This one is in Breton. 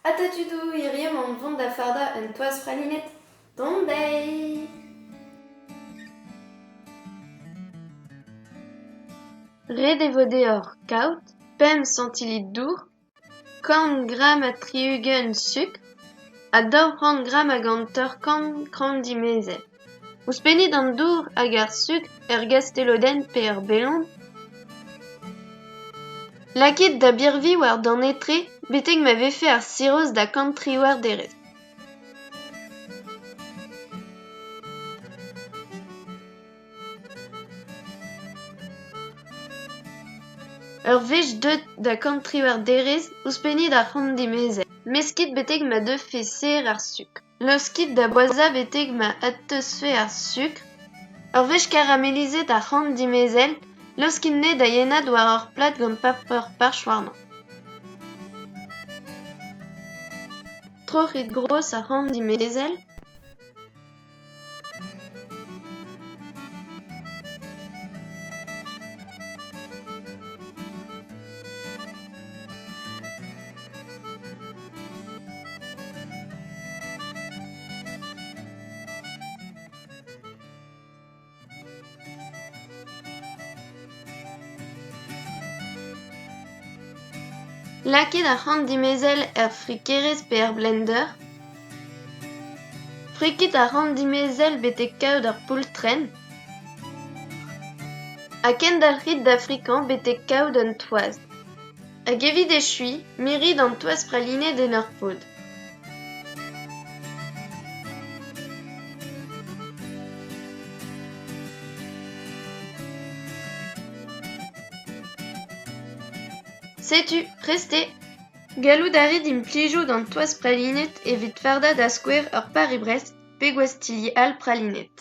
Ata tudoù, hiziv emaon vont da fardañ un toaz pralinet. Dont dezhi! Ret e vo deoc'h kaout pemp santilitr dour, kant gramm ha tri-ugent sukr ha 200 gramm hag 50 kraoñ-dimezell. Ouzhpennit an dour hag ar sukr er gastelodenn pe er belon. Lakit da birviñ war dan etre betek ma vefe ar siros da 118 derez. Ur wech deuet da 118 derez, ouzhpennit ar c'hant-dimezell. Meskit betek ma deufe serr ar sukr. Laoskit da boazhañ betek ma adteuzfe ar sukr. Ur wech karamelizet ar c'hant-dimezell, laoskit anezhe da yenat war ur plad gant paper parch warnañ. Troc'hit gros ar c'hant-dimezell. Lakaet ar c'hant-dimezell er frikerez pe er blender. Frikit ar c'hant-dimezell betek kaout ur poultrenn. Ha kendalc'hit da frikañ betek kaout un toaz. Hag evit echuiñ, mirit an toaz pralinet en ur pod. Setu, prest eo. Gallout a rit implijout an toaz pralinet evit fardañ da skouer ur Paris-Brest pe gwastilli all pralinet.